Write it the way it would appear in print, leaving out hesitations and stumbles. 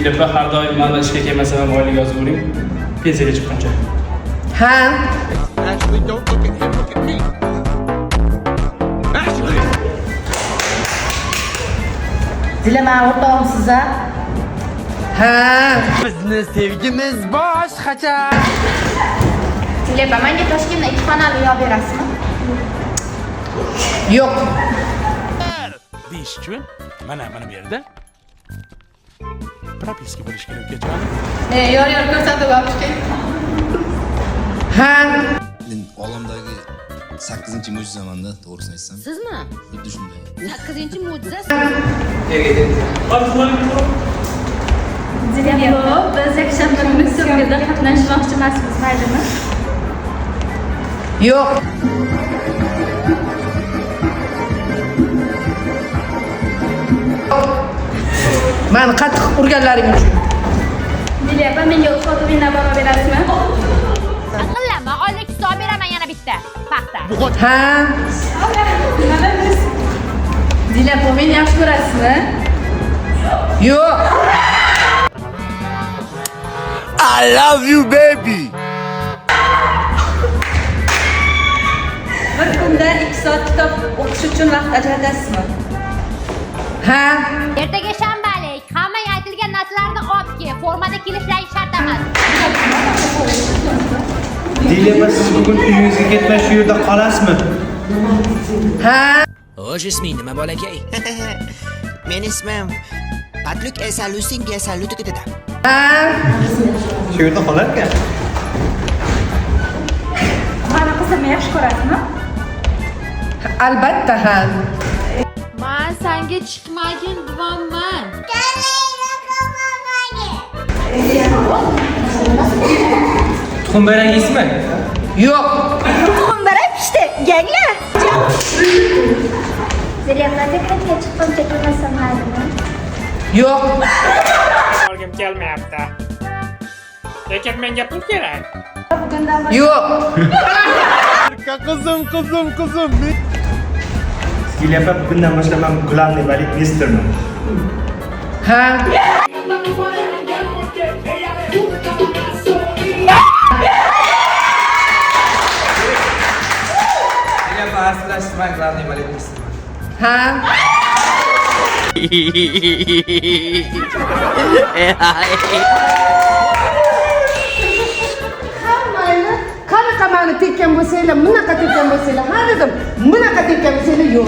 Dila opa, har doim mani ishga kelmasam ham oylik yozib yuboring. Pensiyaga chiqquncha. Ha. Ashley, don't look at him, look at me. Ashley! Dila, mani o'rtog'imsiz a? Ha. Bizni sevgimiz boshqacha. Dila opa, menga Toshkentdan 2 xonali uy olib berasizmi? Yo'q. Deyish uchun mana bu yerda propiska bo'lishi kerak, ukajonim. Yor yor ko'rsatib olib. Ha. Men olamdagi 8-mo'jizamanda, to'g'risini aytsam. Sizmi? Xuddi shunday. 8-mo'jiza. Dila opa, biz yakshanba kuni syomkada qatnashmoqchi emasmiz, maylimi? Yo'q. Mani qattiq urganlaring uchun. Dila opa, menga sotuving olib berasizmi? Aqllama, oylik hisob beraman yana bitta. Paxta. Ha. Dila opa, meni yaxshi ko'rasizmi? Yo'q. I love you baby. Bir kunda 2 soat kitob o'qish uchun vaqt ajratasizmi? Ha. Ertaga shanbalik. Hammang aytilgan narsalarni olib kel. Formada kelishlaring shart emas. Dila opa, siz bugun uyingizga ketmay shu yerda qolasizmi? Ha. Xo'sh, isming nima, bolakay? Meni ismim Patluk Esalusinga Salutukitida. Ha. Shu yerda qolar ekan. Mani qizimni yaxshi ko'rasizmi? Albatta ha. Man senga chiqmagin deyapman. Tuxum bayram yeysizmi? Yo'q. Tuxumbarak pishdi, ganglar. Dila opa, dekretga chiqquncha kelmasam maylimi? Yo'q. Olgim kelmayapti. Lekin menga pul kerak. Yo'q. Qizim, qizim, qizim. Dila opa, bugundan boshlab men главный балетмейстерman. Ha. Dila opa, hazillashib, men главный балетмейстерman. Ha. Hammangni qanaqa mani tekkan bo'lsanglar, bunaqa tekkan bo'lsanglar, ha dedim. Bunaqa tekkan bo'lsanglar, yo'q.